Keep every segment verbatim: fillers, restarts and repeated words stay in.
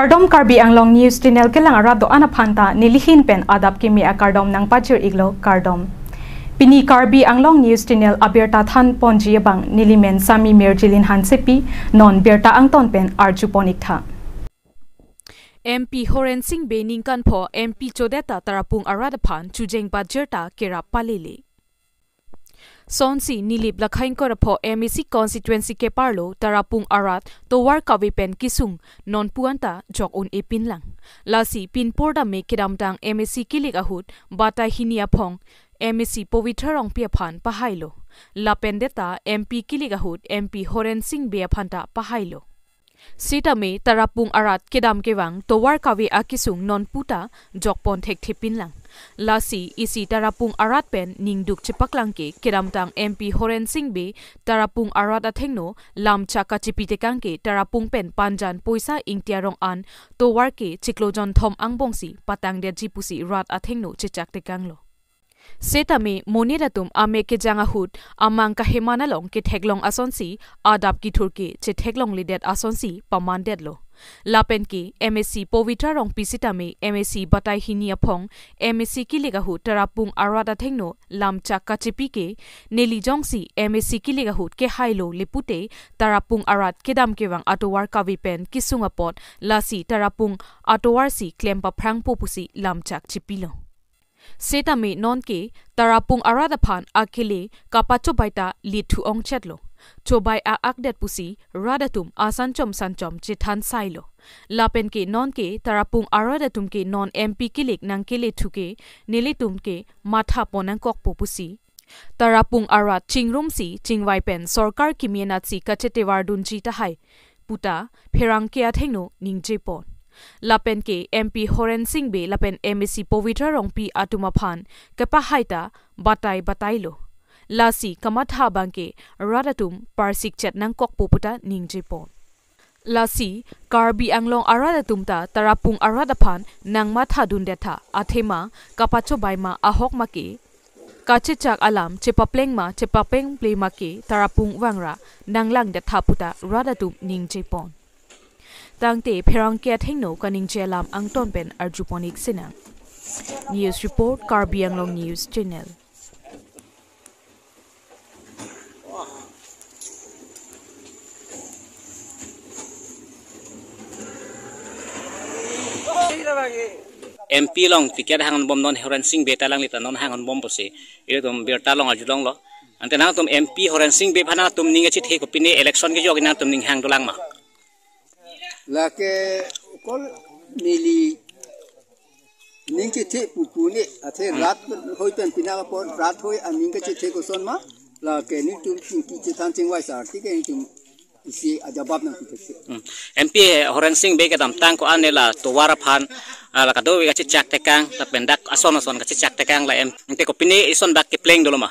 Kardom, Karbi Anglong News Channel kelang arat do-an aphanta nelihin pen adap kimi akardom nangpajir-iklo, kardom. Pini Karbi Anglong News Channel abirta thanponji abang nelimen Sami Mirjilin Hansepi, non birta angton pen arjupon-iktha. M P Horensing Bey ningkan pho M P chodet ta Tarapung arat aphan chujeng pajir ta kerap palele. Sonsi Nilip Lakhaingkor apho M A C constituency keparlo Tarapung arat tovar kave pen kesung nonpu anta jok un-e pinlang. Lasi pinpor dam me kedamtang M A C kilik ahut batai hini aphong M A C Pavitra Rongpi aphan pahailo. Lapen det ta M P kilik ahut M P Horensing Bey aphanta pahailo. Sitame Tarapung arat kedam kevang tovar kave akesung nonpu ta jokpon thekthe pinlang. Lasi isi Tarapung arat pen ningduk chepaklang ke kedamtang M P Horensing Bey Tarapung arat athengno lamchak kachepi tekang ke Tarapung pen Panjan poisa ingti arong an tovar ke chiklo jonthom angbongsi patangdetji pusi rat athengno chechak tekanglo. Setame monit atum amek kejang ahut amang kaheman along ketheklong asonsi adap kethur ke chetheklongledet asonsi pamandetlo. Lapen ke M A C Pavitra Rongpi sitame M A C batai hini aphong M A C kilik ahut Tarapung arat athengno lamchak kachepi ke neli jongsi M A C kilik ahut kehailo lepute Tarapung arat kedam kevang atovar kave pen kesung apot lasi Tarapung atovarsi klem paphrangpo pusi lamchak chepilo. Setame nonke Tarapung arat aphan akele kapachobai ta lethu ongchetlo. Chobai a-akdet pusi rat atum asanchom sanchom chethan sailo. Lapen ke nonke Tarapung arat atum ke non M P kilik nangkelethu ke nelitum ke mathapon nangkokpo pusi Tarapung arat chingrumsi chingvai pen sorkar kimi anatsi kachetevardunji tahai puta pherangke athengno ningjepon. Lapen ke M P Horensing Bey lapen M A C Pavitra Rongpi atum aphan kepahai ta batai batailo. Lasi kamatha abangke rat atum parsikchet nangkokpo puta ningjepon. Lasi Karbi Anglong arat atum ta Tarapung arat aphan nangmathadundetha, athema kapachobai ma ahok make, kachechak alam chepapleng ma chepapengple make Tarapung vangra nanglangdetha puta rat atum ningjepon. Tangte pherangke athengno kaningje alam angton pen arjupon-ik sinang. News report, Karbi Anglong News Channel. M P along ticket hangbom non Horensing Bey ta alanglita non hangbom pusi ilitum birta along arjulonglo. Ante nangtum M P Horensing Bey aphan nangtum ning kachethe, kopine election kejok nangtum ning hang dolang ma? Lake okol neli ning chethe pupu ne, athe rat hoi pen pinak apot rat hoi aning kachethe koson ma, lake netum chingki chethan chingvai sar, tike netum isi ajabab nangpi thekse. Hmm. M P Horensing Bey kedamtang ko-an ne la tovar aphan, ah, la kadokave kachechak tekang, lapen dak ason ason kachechak tekang la M P, ante kopine ison dak kepleng dolo ma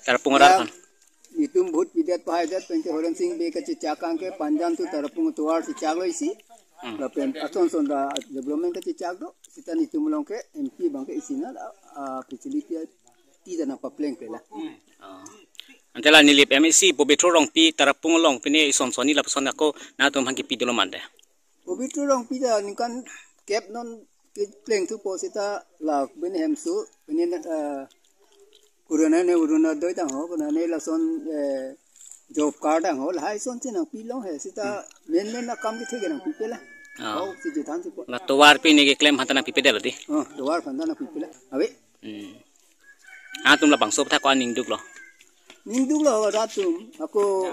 Tarapung arat aphan? Netum vote pidet pahaidet penke Horensing Bey kachechak abangke Panjan tu Tarapung tovar chechaklo isi. Hmm. Lapen ason ason ta development kachechak do. Seta netum along ke M P abangke isi na, ah, facility ti ta nangpaplengple la. Oh. Ante la Nilip M A C Pavitra Rongpi Tarapung along pine ison sonni lapuson ako nangtum hang kipi dolo mande? Pavitra Rongpi ta ningkan kep non keplengthupo seta la bene hemso, bene, eh, kurana ne uruna doi tangho, kurana ne lason, eh, job card tangho, lahai son si nangpilong he, seta, hmm, main main akam kethe ke nangpipe la. Ah. Oh, si chethan thupo. La tovar pine keklem aphan ta nangpipedet lo di? Oh, tovar aphan ta nangpipe la. Ave. Hmm. Atum labangso aputhak ko-an ningduklo? Ningduklo rat atum, ako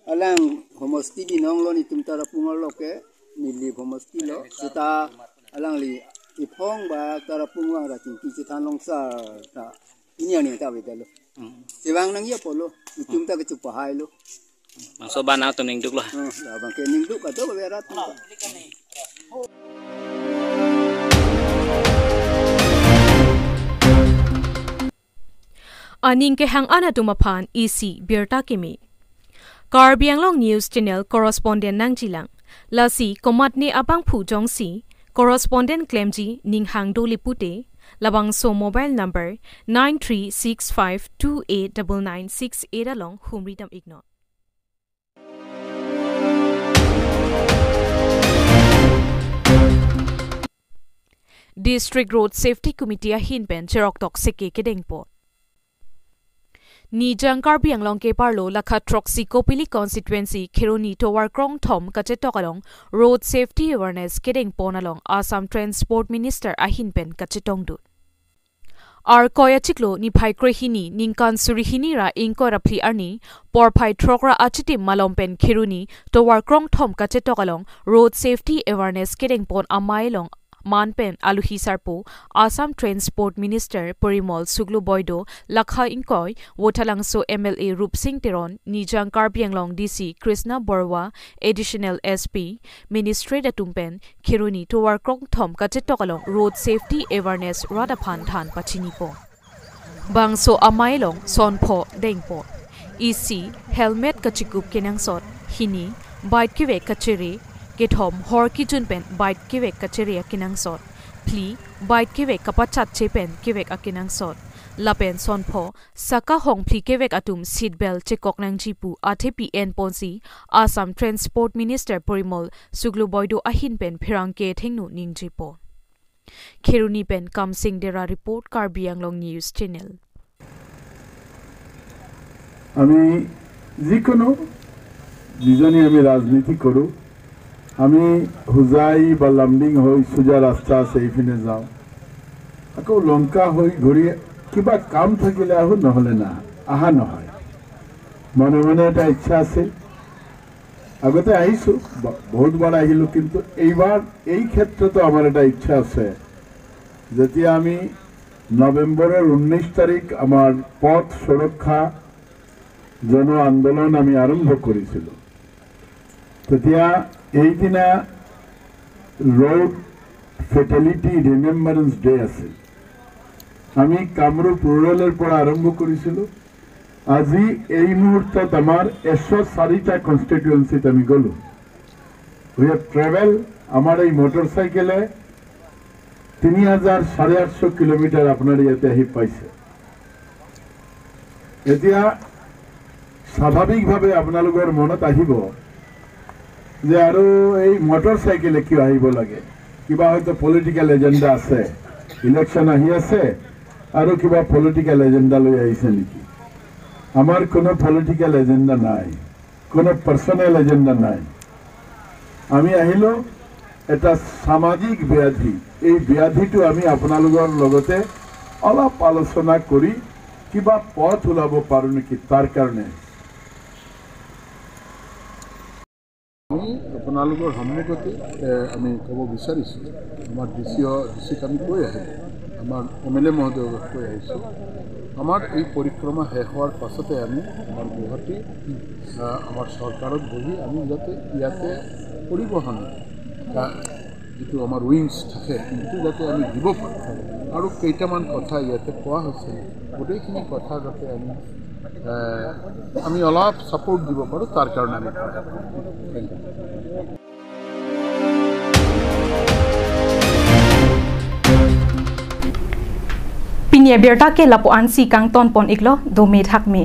alang homosti binong lo netum Tarapung arlo ke, Nilip homosti lo, seta alangli iphong ba Tarapung vangra chingki chethan long sar ta, ini ani ta avedetlo. Hmm. Chevang nangji apotlo, netum ta kecho pahailo. Bangso abang nangtum ningduklo. Hmm, la abangke ningduk kadokave rat atum. Aning kehang-an atum aphan isi birta kimi. Karbi Anglong News Channel correspondent nangjilang. Lasi komatne abangphu jongsi correspondent klemji ning hang do lepute, labangso mobile number nine three six five two eight double nine six eight along humri dam-iknon. District Road Safety Committee ahin pen cheroktok seke kedengpo. Nijang Karbi Anglong keparlo lakha throksi Kopili constituency Kheroni tovar krongthom kachetok along road safety awareness kedengpon along Assam Transport Minister ahin pen kachetongdun. Arkoi achiklo niphai krehini ningkan surihini ra ingkoi ra phli arni porphai throk ra achitim malom pen Kheroni tovar krongthom kachetok along road safety awareness kedengpon amei along man pen aluhi sarpo Assam Transport Minister Porimol Suglo Boido, lakha ingkoi Vothatlangso M L A Rupsing Teron, Nijang Karbi Anglong D C Krishna Borwa, Additional S P, Ministry atum pen Kheroni tovar krongthom kachetok along road safety awareness rat aphan than pachinipo. Bangso amei along sonpho dengpo. Isi, helmet kachikup kenangsot. Hini, bike kevek kachere. Kethom, hor kijun pen bike kevek kachere akenangsot. Phli, bike kevek kapachatche pen kevek akenangsot. Lapen sonpho, saka hongphli kevek atum seat belt chekok nangji pu athepi enponsi Assam Transport Minister Porimol Suglo Boido ahin pen pherangke thengno ningjepo. Kheroni pen Kamsing Dera report, Karbi Anglong News Channel. আমি যিকোনো যিজনী আমি ৰাজনীতি কৰোঁ, আমি হোজাই বা লামডিং হৈ সোজা ৰাস্তা আছে, এইপিনে যাওঁ, আকৌ লংকা হৈ ঘূৰি কিবা কাম থাকিলে আহোঁ, নহ'লে না, অহা নহয়। মনে মনে এটা ইচ্ছা আছিল, আগতে আহিছোঁ, ব-, বহুতবাৰ আহিলোঁ, কিন্তু এইবাৰ এই ক্ষেত্ৰতো আমাৰ এটা ইচ্ছা আছে। যেতিয়া আমি নৱেম্বৰৰ ঊনৈশ তাৰিখ আমাৰ পথ সুৰক্ষা জন আন্দোলন আমি আৰম্ভ কৰিছিলোঁ, তেতিয়া এইদিনা ৰোড ফেটেলিটি ৰিমেম্বাৰেন্স ডে আছিল। আমি কামৰূপ ৰুৰেলৰ পৰা আৰম্ভ কৰিছিলোঁ। আজি এই মুহূৰ্তত আমাৰ এশ চাৰিটা কনষ্টিটুৱেঞ্চিত আমি গ'লোঁ। We have travel, আমাৰ এই মটৰ চাইকেলে তিনি হাজাৰ চাৰে আঠশ কিলোমিটাৰ আপোনাৰ ইয়াতে আহি পাইছে। এতিয়া স্বাভাৱিকভাৱে আপোনালোকৰ মনত আহিব যে আৰু এই মটৰ চাইকেলে কিয় আহিব লাগে, কিবা হয়তো পলিটিকেল এজেণ্ডা আছে, ইলেকশ্যন আহি আছে, আৰু কিবা পলিটিকেল এজেণ্ডা লৈ আহিছে নেকি? আমাৰ কোনো পলিটিকেল এজেণ্ডা নাই, কোনো পাৰ্চনেল এজেণ্ডা নাই। আমি আহিলোঁ এটা সামাজিক ব্যাধি, এই ব্যাধিটো আমি আপোনালোকৰ লগতে অলপ আলোচনা কৰি কিবা পথ ওলাব পাৰোঁ নেকি তাৰ কাৰণে। আমি আপোনালোকৰ সন্মুখতে, এ, আমি ক'ব বিচাৰিছোঁ, আমাৰ ডি চি, ডি চিক আমি কৈ আহিলোঁ, আমাৰ এম এল এ মহোদয়ক কৈ আহিছোঁ। আমাৰ এই পৰিক্ৰমা শেষ হোৱাৰ পাছতে আমি আমাৰ গুৱাহাটী, আ, আমাৰ চৰকাৰত বহি আমি যাতে ইয়াতে পৰিবহণ, আ, যিটো আমাৰ উইংছ থাকে, সেইটো যাতে আমি দিব পাৰোঁ। আৰু কেইটামান কথা ইয়াতে কোৱা হৈছে, গোটেইখিনি কথা যাতে আমি, এ, আমি অলপ ছাপোৰ্ট দিব পাৰোঁ, তাৰ কাৰণে আমি কৰা। Thank you. Pini abirta ke lapu-ansi kangton pon iklo, dome thakme.